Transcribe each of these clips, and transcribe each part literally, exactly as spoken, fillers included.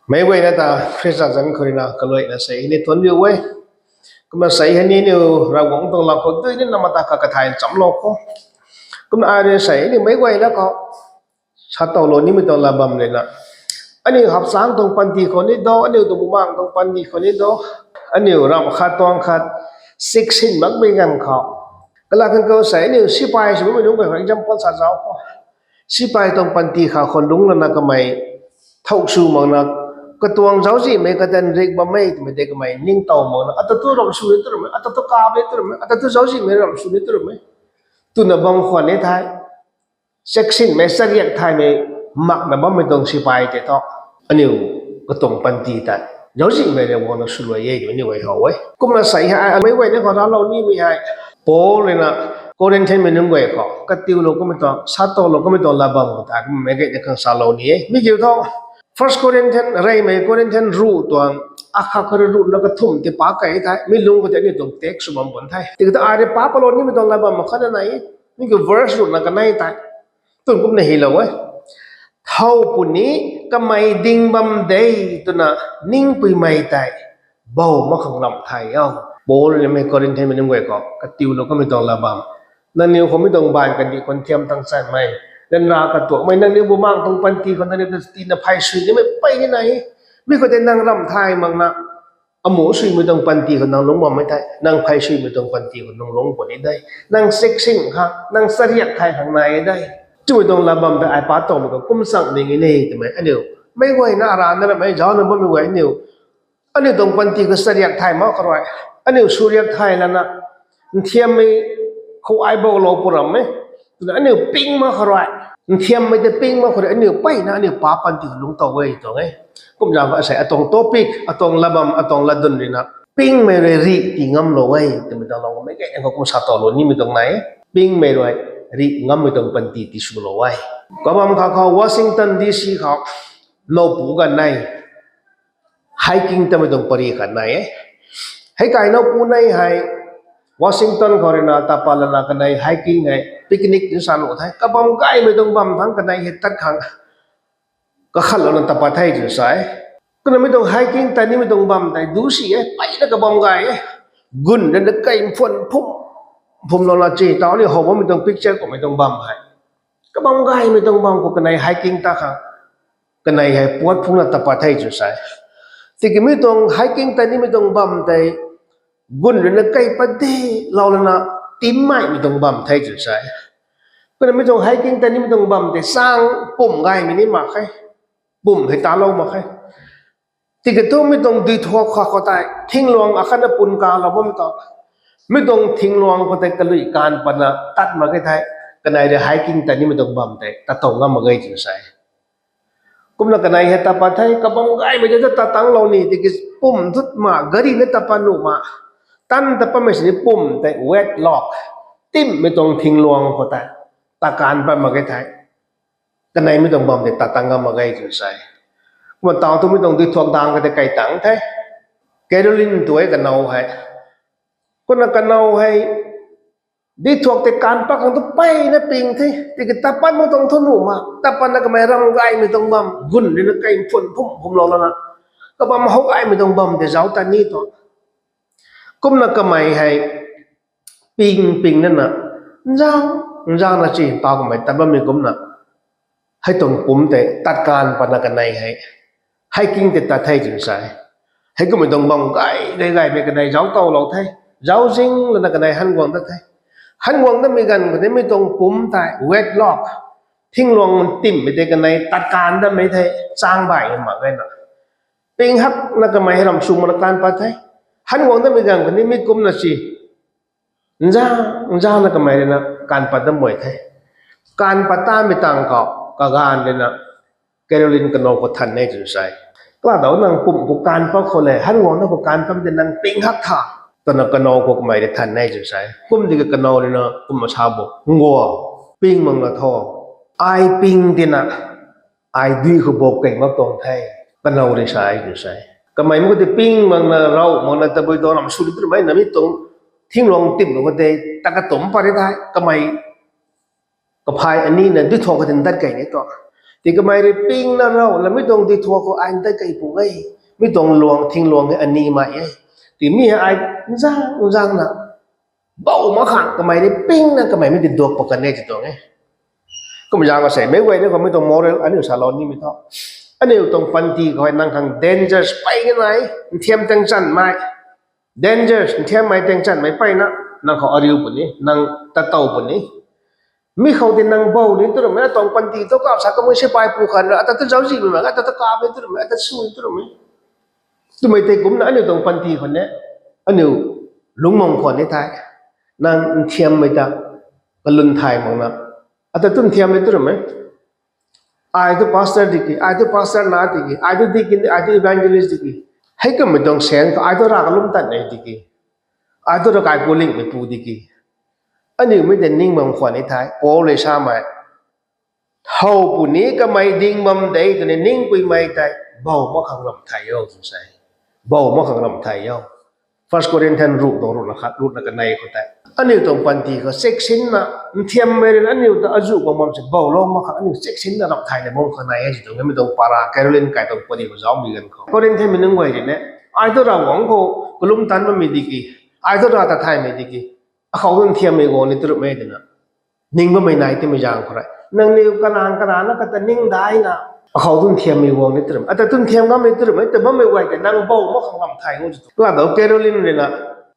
Meic guayna ta Khrista zanc khou rui na kaluaina sei ni thuanc riu e. Kumna sei hei ni niw Ravguangc tuang lam khou dui ni na mata kha kathay nchamlou kho. Kumna ai rui sei ni meic guayna khou sa towlou nimei tuang lat bam rui na, aniu hapchang tuang panty khou ni do, aniu tuang bumaeng tuang panty khou ni do, aniu ramh khat tuang khat siksin makmei ganv khou, kalat khang khou sei aniu sipai sw bammei nunc guay khou example sa zauc kho. Sipai tuang panty kha khou lungc lana kamei thow sw makna, katuang zauczihmei kadan rik bammei twmei tei kamei ningtow makna, ata tu ramh sw ni tu ramh e, ata tu kap ni tu ramh e, ata tu zauczihmei ramh sw ni tu ramh e twna bam khwan ni the. Siksinmei chariak thaymei makna bammei tuang sipai tei thu, aniu katuang panty tei zauczihmei rui guangna swluai e twmei ni guay how e. Kumna sei hei meic guayna khou raclou nimei hei, Paul rui na Corinthianmei nunc guay khou katiulou kamei tuang, sa towlou kamei tuang lat bam khou tei kummei gayna khang salou ni e. Mi kiu thu, First Corinthian reymei Corinthian ruh tuang, akhat khou rui ruhna kathumh tei pa key the, mi lungc khou tei aniu tuang text sw bam bun the. Tiki thu ai rui pa palou nimei tuang lat bam khatna nai e. Mi kiu verse ruhna kanei tei twn kumna hylou e. Thow puni kamei ding bam de twna ningpuimei tei bou mak khang ramh thay o. Paul rui mei Corinthianmei nunc guay khou katiulou kamei tuang lat bam, nangniw khou mi tuang baanv kandih khwan thiam tang chanmei, ryanra katuakmei, nangniw bumaeng tuang panty khou nangniw ta tina phey sui nimei pey ni nai e. Mi khou tei nang ramh thay makna, amuh suimei tuang panty khou nang lungc bammei tei, nang phey suimei tuang panty khou nang lungc puni de. Nang siksin khang, nang chariak thay khang nai de. Twmei tuang lat bam tei ai pa towmei khou kum chang ding e ni twmei aniu, meic guayna arana ramei zaucna bammei guay aniu, aniu tuang panty khou chariak thay mak khou rui, aniu suriak thay lana, nthiammei khou ai boulou pu ram e twna aniu ping mak khou rui, nthiammei tei ping mak khou rui aniu peyna aniu pa panty khou lungc tow e tuang e. Kumzaeng khou asei atuang topic, atuang lat bam, atuang latdyn rui na, pingmei rui rih tii ngamlou e twmei tuang lou meic guayna khou kum sa towlou nimei tuang nai e. Pingmei rui rih ngammei tuang panty tiswlou e. Kabam kha khou Washington D C khou nowpu kanei hiking tamei tuang pary khat nai e. Hei kai nowpu nei hei Washington khou rui na tapat lana kanei hiking hei picnic twna sa nuh the. Kabam gaymei tuang bam thangc kanei hei tat khang kakhatlouna tapat the twna sa e. Kumna mi tuang hiking tat nimei tuang bam tei du si e, peyna kabam gay e. Gun rui na kai mphuan phum phumlouna chi tau ni how bammei tuang picture kummei tuang bam hei kabam gaymei tuang bam khou kanei hiking tat khang kanei hei puat phungna tapat the twna sa e. Tiki mi tuang hiking tat nimei tuang bam tei gun rui na kai pat de lou lana timmeimei tuang bam the twna sa e. Kumna mi tuang hiking tat nimei tuang bam tei sang pum gaymei ni mak khe, pum hei talou mak khe. Tiki thu mi tuang duithuak kha khou tei thingluang akhatna pun kalou bam ta, mi tuang thingluang khou tei kalui kaanv patna tat mak ge the. Kanei rui hiking tat nimei tuang bam tei tat tow ngam mak ge twna sa e. Kumna kanei hei tapat the, kabam gaymei tei ta tat tanglou ni tiki pum thut ma, gari na tapat nuh ma, tan tat patmei sini pum tei wet lock, timmei tuang thingluang khou tei tat kaanv pat mak ge the. Kaneimei tuang bam tei tat tang ngam mak ge twna sa e. Kumna tau thu mi tuang duithuak dang kha tei kai tang the. Carolyn tu e kanow hei. Kumna kanow hei duithuak tei kaanv pat khang tu peyna ping the. Tiki tat pat mak tuang thu nuh ma, tat patna kamei ram gaymei tuang bam, gun rui na kai mphuan phum phumlou lana, kabam how gaymei tuang bam tei zauc tat ni tu. Kumna kamei hei ping ping nana, nzang nzangna chi tau kamei tat bammei kumna, hei tuang pum tei tat kaanv patna kanei hei hiking tei tat the twna sa e. Hei kummei tuang bam gay gay gaymei kanei zauc towlou the. Zauczing lana kanei han guang dat the. Han guang datmei ganv khou tei mi tuang pum tei wet lock, thingluang timmei tei kanei tat kaanv datmei the, chang baihmei mak gayna. Ping hakna kamei hei ram sw makna kaanv pat the. Han guang datmei ganv khou ni mi kumna chi nzang nzangna kamei rui na kaanv pat dat mak the. Kaanv pat tatmei tang khou kaganv rui na Carolyn kanow khou than e twna sa e. Kala dau nang pum khou kaanv pat khou le, han guang dat khou kaanv pat tei nang ping hak tha, twna kanow khou kamei rui than e twna sa e. Kum tiki kanow rui na kumna sa bo, Ngua, ping makna tho. Ai ping tina ai dui khou bok kei mak tuang the, kanow rui sa e twna sa e. Kamei mi khou tei ping makna, rav makna, tabui tuang ram sw ni twmei na mi tuang thingluang tim khou tei tat katumc pat ri the, kamei kaphay anina duithuak khou tei dat kei ni tu. Ti kamei rui pingna rou la mi tuang di thuak khou ai tei kei pu e. Mi tuang luang thing luang hei ani mai e. Ti mi hei ai nzang nzangna bou mak khang kamei rui pingna kamei mi di duak pa kan e ti tuang e. Kum zang ka sei meic guay ni khou mi tuang moral aniu salou nimei thu, aniu tuang panty khou nang khang dangers pey nai, nthiam tang chanmei, dangers nthiammei tang chanmei peyna, nang khou ariu puni, nang tatow puni. Mi khou di nang bou ni tu ramei, atuang panty thu kau sa kamui sipai pu khan ra, ata tu zauczihmei mak, ata tu kamei tu ramei, ata sw ni tu ramei. Twmei tei kumcna aniu tuang panty khou ne, aniu lungmam khwan ni thei, nang nthiammei ta kalun thay makna, ata tu nthiammei tu ramei. Ai tu pastor diki, ai tu pastor na diki, ai tu deacon, ai tu evangelist diki. Hei kamei tuang sen khou ai tu rav kalum tat nei diki, ai tu ravkai pu lingmei pu diki. Aniu mei tei ning bam khwan ni thei, Paul rui samei, thow puni kamei ding bam de twni ningpuimei tei bou mak khang ram thay o tw se. Bou mak khang ram thay o. First Corinthians ruh tuang ruhna khat ruhna kanei khou tei, aniu tuang panty khou check sinna, nthiammei rui aniu ta azuh bam bam se boulou mak khang aniu check sinna ram thayna bam khang nai e ti tuang e. Mi tuang para Caroline kai tuang puni khou zaucmei ganv khou Corinthianmei nunc guay rui ne, ai tu Ravguangc khou kalum tan bammei diki, ai tu rav ta thaymei diki, akhou tu nthiammei guang ni tu ramei twna ning bammei nai timei zaeng khou rui, nangniw karang karana kata ning daina, akhou tu nthiammei guang ni tu ramei, ata tu nthiam ngammei tu ramei ta bammei guay tei nang bou mak khang ram thay o ti tuang. Kala dou Caroline rui na,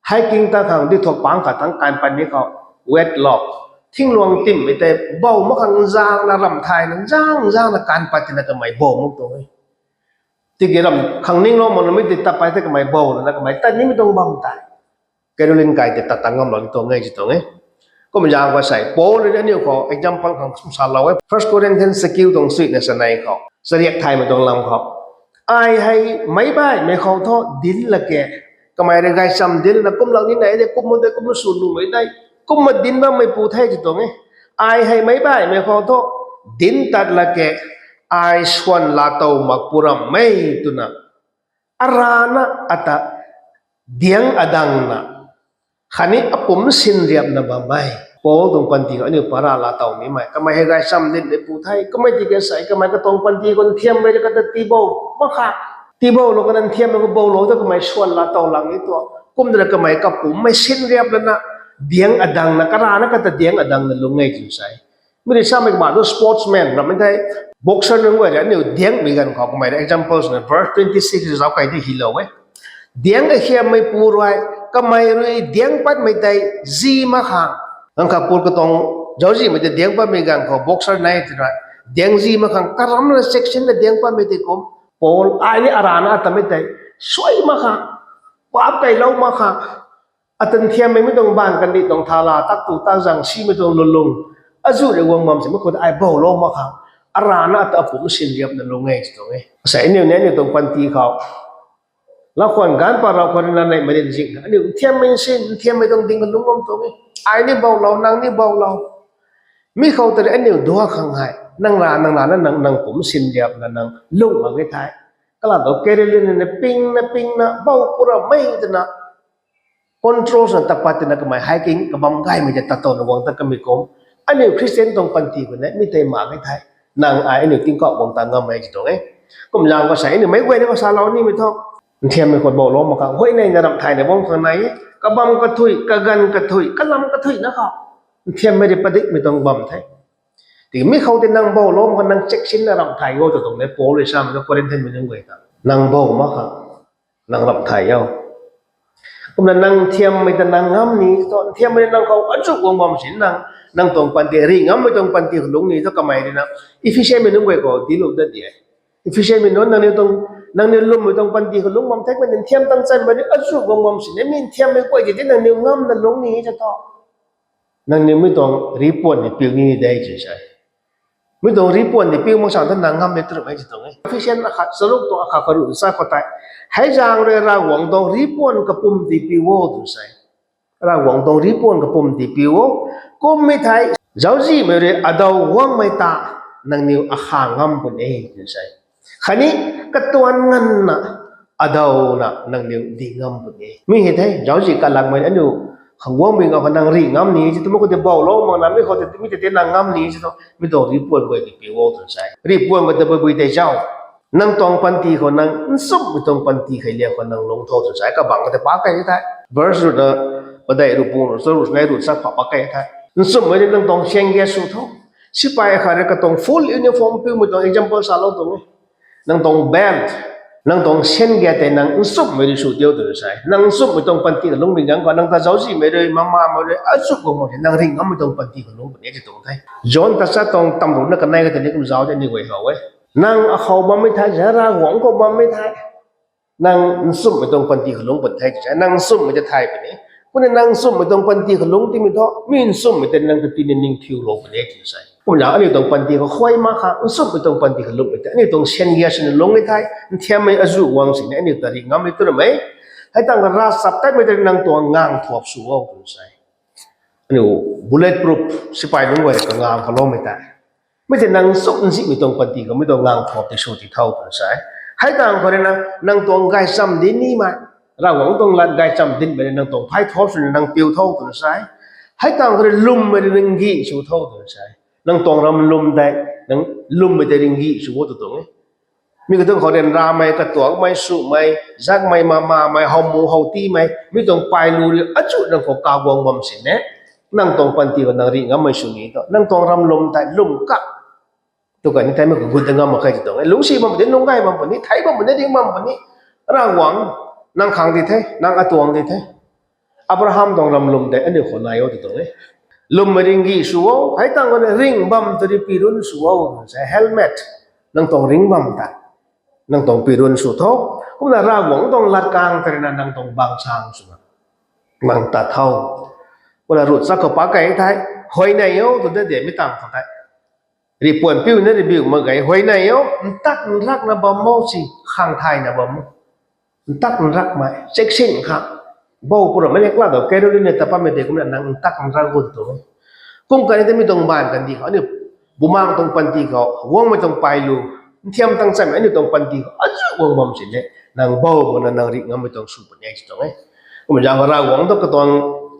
hiking ta khang di thuak pang khat thangc kan pat ni khou, weight loss, thing luang timmei tei bou mak khang nzangna ram thayna nzang nzangna kan pat tina kamei bou mak tuang e. Tiki ram khang ninglou makna mi ti tat pat tei kamei bou lana kamei tat nimei tuang bam tei Caroline kai tei tat ta ngamlou ni tuang e ti tuang e. Kum zang khou sei Paul rui aniu khou example khang kum salou e. First Corinthians sakiu tuang suina chanei khou, chariak thaymei tuang lam khou, ai hei meic baihmei khou thu dinc la ke, kamei rui gaychamv dinc lana kumlou ni nai de, kumna de, kumna sw numei de, kumna dinc bammei pu the ti tuang e. Ai hei meic baihmei khou thu dinc tat la ke, ai swan laatow mak pu ram e twna, arana ata diang adangna khatni apumc sinriapna bam e. Paul tuang panty khou aniu para laatow nimei, kamei hei gaychamv dinmei pu the, kamei tiki sei kamei katuang panty khou nthiammei ta kata tiibou mak kha, tiiboulou kana nthiammei khou boulou ta kamei swan laatow lang ni tuang. Kumna kamei kapumcmei sinriap lana diang adangna, karana kata diang adangna lung e tw sei. Mi rui samei kumna tu sportsman rammei thei, boxer nunc guay rui aniu diangmei ganv khou kamei rui example swna verse twenty six zauc kai di hylou e. Diang akhiammei pu rui, kamei rui diang patmei tei zi mak khang, ganv kha pur katuang zauczihmei tei diang patmei ganv khou boxer nai ti rui, diang zi mak khang karamna section na diang patmei tei kum, Paul ai ni arana atamei tei suai mak khang, paap kailou mak khang, ata nthiammei mi tuang baanv kandih tuang thala, taktu takzang simei tuang lulung, azuh rui guang bam si mak khou ta ai boulou mak khang, arana ata apumc sinriapna lung e ti tuang e. Sei aniu ni aniu tuang panty khou lau khwan ganv pa rau khou rina neihmei rinzing aniu nthiammei sin, nthiammei tuang ding kalung bam tuang e. Ai ni boulou, nang ni boulou. Mi khou tei aniu duak khang hei nang ra, nang rana nang, nang pumc sinriapna nang lung mak e thei, kala dou Caroline na pingna pingna bou pu ram e twna control swna tat pat tina kamei hiking kabam gaymei tei tatowna guang tat kamei kum, aniu Christian tuang panty khou ni mi tei mak e thei, nang ai aniu tingkauh guang tat ngam e ti tuang e. Kum zang khou sei aniu meic guay ni khou salou nimei thu, nthiammei khou boulou mak khang huayneyna ram thayna bam khang nai e. Kabam kathui, kaganv kathui, kalam kathuina khou nthiammei rui padikmei tuang bam the. Tiki mi khou tei nang boulou mak khang nang check sinna ram thay o tw tuang e. Paul rui samei tu Corinthianmei nunc guay ta, nang bou mak khang nang ram thay o. Kumna nang nthiammei ta nang ngam ni thu, nthiammei nang khou azuh guang bam si nang, nang tuang panty ri ngammei tuang panty khou lungc ni thu kamei rui na, Ephesianmei nunc guay khou tiilou dat di e. Ephesianmei nunc nangniw tuang, nangniw lwmmei tuang panty khou lungc bam the, kamei nthiam tang chanmei ni azuh guang bam si ni, mi nthiammei guay ti tei nangniw ngamna lungc ni ta thu, nangniw mi tuang ripuan ni piu ni de ti sei. Mi tuang ripuan ni piu mak sang thu nang ngam ni tu ram e ti tuang e. Ephesian akhat charuk tuang akhat karuh sa khou tei, hei zaeng rui Ravguangc tuang ripuan kapumc ti piu o tw sei. Ravguangc tuang ripuan kapumc ti piu o. Kummei thei zauczihmei rui adaw guangmei ta nangniw akha ngam pun e tw sei. Khatni katuan nganvna adawna nangniw di ngam pun e. Mi hei the zauczih kalakmei aniu Khang guangmei nga khou nang rih ngam ni, si tu mi khou tei boulou mak na, mi khou tei, mi tei tei nang ngam ni, si tu, mi tuang ripuan guay tei piu o tw sa e. Ripuan guay tei bui bui tei zauc. Nang tuang panty khou nang nchumhmei tuang panty khei liak khou nang lungc tho tw sa e. Kabang khou tei pa kei the. Verse ruhna, padeih ruh pung ruh, sa ruh nai ruh sa pha pa kei the. Nchumhmei ni nang tuang syan gay sw tho. Sipai khat rui katuang full uniform piumei tuang example salou tuang e. Nang tuang belt, nang tuang syan gay tei nang nchumhmei rui sw diu tw sa e. Nang nchumhmei tuang panty khou lungcmei ganv khou nang ta zauczihmei rui, mamamei rui azuh guang mak se, nang rih ngammei tuang panty khou lungc puni e ti tuang the. John tachat tuang tamruhna kanei kha tei ni kum zauc tei ni guay how e. Nang akhou bammei thei, zara guangc khou bammei thei, nang nchumhmei tuang panty khou lungc puni the ti sa e. Nang nchumhmei tei thay puni. Kumna nang nchumhmei tuang panty khou lungc timei thu, mi nchumhmei tei nang ta tina ningthiulou puni e ti sa e. Kumna aniu tuang panty khou khuay mak kha, nchumhmei tuang panty khou lungcmei tei aniu tuang syan gay swna lungc e thei, nthiammei azuh guang sini aniu ta rih ngam e tw ramei. Hei tangv kha ravchaptatmei tei nang tuang ngang thuap sw o tw sa e. Aniu bullet proof sipai lungc guay kangang khou loumei tei, mi tei nang nchumh nzihmei tuang panty khou mi tuang ngang thuap tei sw ti tho tw sa e. Hei tangv khou rui na, nang tuang gaychamv dinc nimei, Ravguangc tuang lat gaychamv dincmei rui nang tuang phay thuap swna nang piu tho tw sa e. Hei tangv khou rui lwmmei rui nang gih sw tho tw sa e. Nang tuang ram lwm tei, nang lwmmei tei rui gih sw o tw tuang e. Mi katuang khou ryanramei, katuakmei, sumei, zakmei, mamamei, howmu howtimei, mi tuang pailu rui azuh nang khou kaguang bam sini, nang tuang panty khou nang rih ngammei sw ni tu, nang tuang ram lwm tei lwm kak tu kani theimei khou gut ta ngam mak khe ti tuang e. Lungcsi bam puni, lungc gay bam puni, thei bam puni, ring bam puni, Ravguangc nang khang di the, nang atuang di the. Abraham tuang ram lwm tei aniu khou nai o ti tuang e. Lwmmei rui gih sw o, hei tangv khou rui ringh bam tei rui pirun sw o, sa e, helmet, nang tuang ringh bam tei nang tuang pirun sw tho. Kumna Ravguangc tuang lat kang tei rui na nang tuang bang sang swna nang tat tho. Kumna ruh chak khou pa kei the, huayney o tw de de mi tangv khou tei. Ripuan piuna review mak ge, huayney o, ntak nrakna bam o si, khang thayna bam o. Ntak nrakmei, chaksin kha. Bou pu ramei ni kla dou, Caroline ta pammei de kumna nang ntak nrak gun tu. Kum kani tei mi tuang baanv kandih khou aniu bumaeng tuang panty khou guangmei tuang pailu, nthiam tang chammei aniu tuang panty khou azuh guang bam sini, nang bou makna nang rih ngammei tuang sw puni e ti tuang e. Kumna zaeng khou Ravguangc thu katuang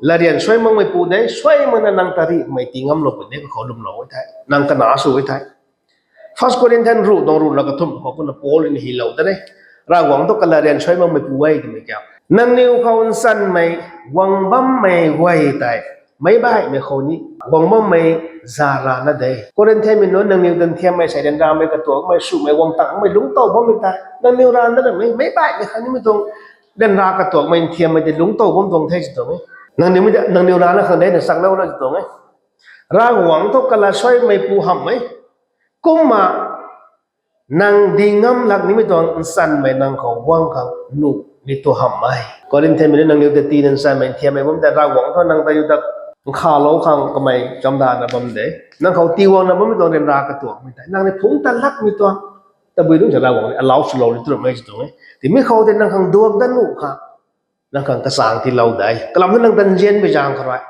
latryan suai makmei pu de, suai makna nang ta rihmei tii ngamlou puni e, kakhou lwmlou e thei, nang kana sw e thei. First Corinthian ruh tuang ruhna kathumh khou kumna Paul rui na hylou de e. Ravguangc thu kalatryan suai makmei pu e twmei kiu, nangniw khou nchanmei guang bammei guay tei meic baihmei khou ni guang bammei za rana de. Corinthianmei nunc, nangniw ta nthiammei sei, ryanramei, katuakmei, sumei, guang tangmei lungc tow bammei tei nangniw rana de mei, meic baihmei khang nimei tuang ryanra katuakmei nthiammei tei lungc tow bam tuang the ti tuang e. Nangniw, nangniw rana khang de na chaklou na ti tuang e. Ravguangc thu kalatryan suaimei pu hamh e. Kumna nang di ngam lak nimei tuang nchanmei nang khou guang khang nuh ni tu hamh e. Corinthianmei nunc, nangniw ta tina nchanmei nthiammei bam tei Ravguangc thu nang ta yu ta nkhavlou khang kamei chamdana bam de. Nang khou tiiguangna bammei tuang ryanra katuakmei tei nang ni phungc tat lakmei tuang tabui nunc sa Ravguangc ni allow swlou ni tu ramei ti tuang e. Timi khou tei nang khang duak dat nuh khang, nang khang kachang tiilou de. Kalam thu nang ta nzianmei zaeng khou rui,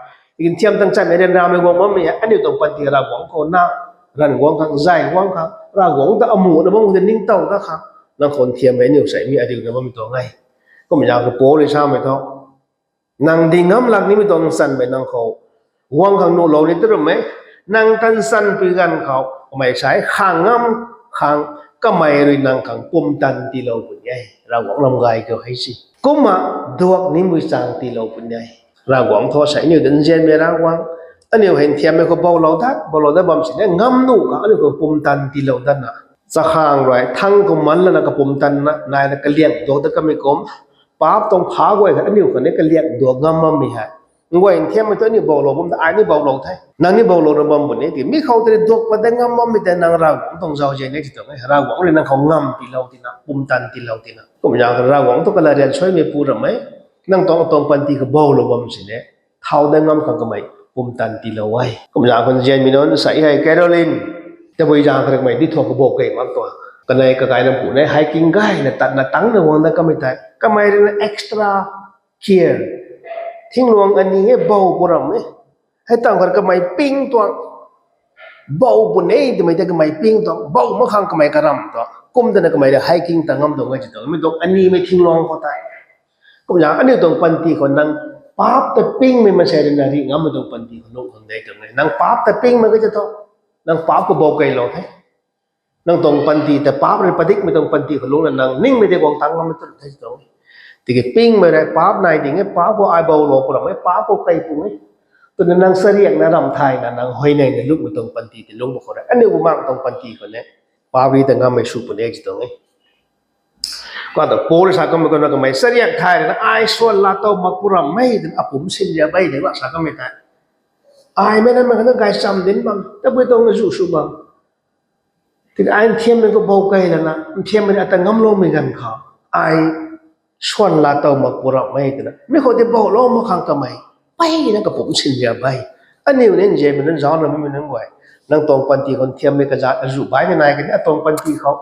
nthiam tang chammei, ryanramei guang bammei hei aniu tuang panty Ravguangc khou na, ranv guang khang, zay guang khang, Ravguangc ta amuhna bam khou tei ningtow dat khang, nang khou nthiammei aniu sei mi ariuna bammei tuang e. Kumna zaeng khou Paul rui samei thu, nang di ngam lak nimei tuang nchanmei nang khou guang khang nuhlou ni tu ramei, nang ta nchanpui ganv khou kamei sai khang ngam khang, kamei rui nang khang pumtan tiilou puni e. Ravguangc lam gay khou hei si. Kumna duak nimei chaeng tiilou puni e. Ravguangc thu sei aniu ta nzianmei Ravguangc, aniu hei nthiammei khou boulou dat, boulou dat bam sini ngam nuh khang aniu khang pumtan tiilou datna, chakhang rui thang khou man lana kapumtanna naina kaliang duak dat kamei kum, paap tuang pha guay kha aniu khatni kaliang duak ngam bammei hei, nguay nthiammei thu aniu boulou bam ta ai ni boulou the, nang ni boulou ra bam puni e. Timi khou tei duak pat dat ngam bammei tei nang Ravguangc tuang zauzian e ti tuang e. Ravguangc rui nang khou ngam tiilou tina, pumtan tiilou tina. Kumna zaeng khou Ravguangc thu kalatryan suaimei pu ramei, nang tuang atuang panty khou boulou bam sini thau dat ngam khang kamei pumtan tiilou e. Kumna zaeng khou nzianmei nunc sei hei Caroline tabui zaeng khou rui kamei di thuak kabou kei mak tuang. Kanei kakai nang pu nei hiking gayna tatna tangcna guang dat kamei tei kamei rui na extra care, thingluang ani e, bou pu ram e. Hei tangv khou kamei ping tuang, bou pu nei twmei tei kamei ping tuang, bou mak khang kamei karam tuang. Kum tana kamei rui hiking ta ngam tuang e ti tuang e. Mi tuang animei thingluang khou tei. Kumna zaeng aniu tuang panty khou nang Paap ta pingmei maansei rui na rih ngammei tuang panty khou lungc khang de tuang e. Nang paap ta pingmei ka tei thu, nang paap khou bou keylou the. Nang tuang panty ta paap rui padikmei tuang panty khou lungc na nang ningmei tei guang tang ngammei tu the tuang e. Tiki pingmei rui paap nai ding e, paap khou ai boulou pw ram e, paap khou kei pung e twna nang chariakna ramh thayna nang huayneyna lungcmei tuang panty tei lungc mak khou rui aniu bumaeng tuang panty khou ni paap rih ta ngammei sw puni e tuang e. Kata Paul rui sa kamei kumna kamei chariak thay rui na ai swan laa tow mak pw ram e twna apumc sinriap e de la sa kamei tei. Ai mei namei khang na gaychamv dinc bam, tabui tuang na zu sw bam. Tiki ai nthiammei khou bou key lana, nthiammei rui ata ngamloumei ganv khou, ai swan laa tow mak pw ram e twna mi khou tei boulou mak khang kamei peyna kapumc sinriap e. Aniu ni nzianmei nunc zaucna bammei nunc guay, nang tuang panty khou nthiammei kazat azuh baihmei nai kani, atuang panty khou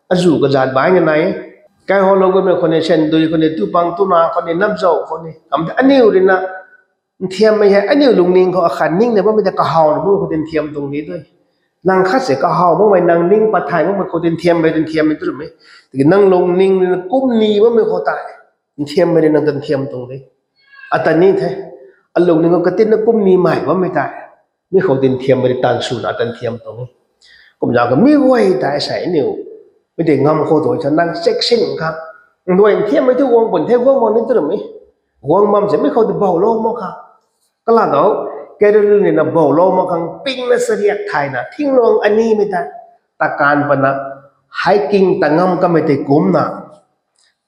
azuh kazat baihmei nai e. Kaihowlou guangmei khou ni, sandui khou ni, tupang tuna khou ni, napzauh khou ni, kam tei aniu rui na nthiammei hei aniu lungning khou akhat ningna bammei ta kahawna bammei khou tei nthiam tuang ni tu. Nang khat se kahaw makmei, nang ning pat thay makmei khou tei nthiammei, tei nthiammei tu ram e. Tiki nang lungning rui na kum ni bammei khou tei nthiammei rui nang ta nthiam tuang de. Ata ni the, alungning khou katinna kum ni mei bammei tei mi khou tei nthiammei rui taanv swna ata nthiam tuang e. Kumzaeng khou mi guay tei sei aniu mi tei ngam khou tu sa nang check sin khang, nduai nthiammei thu guang pun the, guang bam ni tu ram e. Guang bam se mi khou tei boulou mak khang, kala dou, Carolyn rui na boulou mak khang pingna chariak thayna thinglung animei ta takanv pana hiking ta ngam kamei tei kumcna,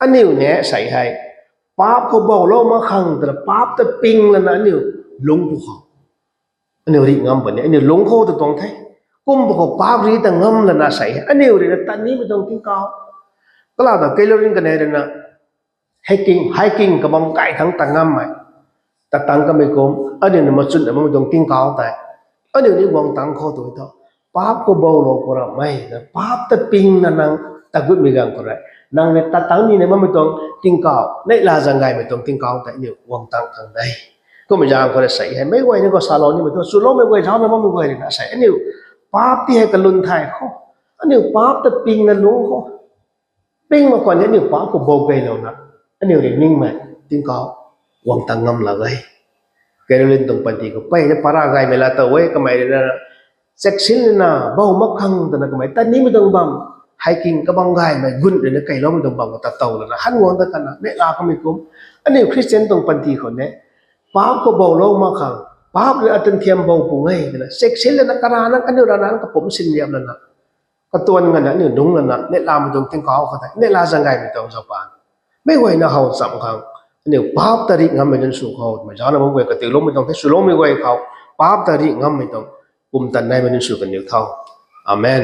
aniu ni sei hei paap khou boulou mak khang twna paap ta ping lana aniu lungc pw khou aniu rih ngam puni, aniu lungc khou ta tuang the. Kum pw khou paap rih ta ngam lana sei hei aniu rui na tat nimei tuang tingkauh, kala dou Carolyn kanei rui na hiking, hiking kabam gay thangc ta ngammei, tat tang kamei kum, aniu ni machunna bammei tuang tingkauh tei aniu ni guang tang khou tu thu, paap khou boulou pw ram e na paap ta pingna nang tat gutmei ganv khou rui nang ni tat tang nina bammei tuang tingkauh, neihla zaeng gaymei tuang tingkauh tei aniu guang tang khang de. Kummei zaeng khou rui sei hei meic guay ni khou salou nimei thu, chuloumei guay, zaucna bammei guay rui na sei aniu paap ti hei kalwn thay khou, aniu paap ta pingna lungc khou, ping mak khwan ni aniu paap khou bou keylouna aniu rui ningmei tingkauh guang tang ngam lak e. Carolyn tuang panty khou peyna para gaymei laa tow e, kamei rui na check sin lana bou mak khang twna kamei tat nimei tuang bam, hiking kabam gaymei gun rui na keyloumei tuang bam khou tat tow lana han guang ta kana neihla kamei kum, aniu Christian tuang panty khou ni paap khou boulou mak khang, paap rui ata nthiam bou pung e twna check sin lana karana aniu rana kapumc sinriap lana katuan ngana aniu lungc lana neihlamei tuang tingkauh khou tei neihla zaeng gaymei tuang zaupan, meic guayna how cham khang aniu paap ta rih ngammei nunc sw khou twmei zaucna bammei guay katiuloumei tuang the, swloumei guay khou paap ta rih ngammei tuang pumtan naimei nunc sw kaniw tho. Amen.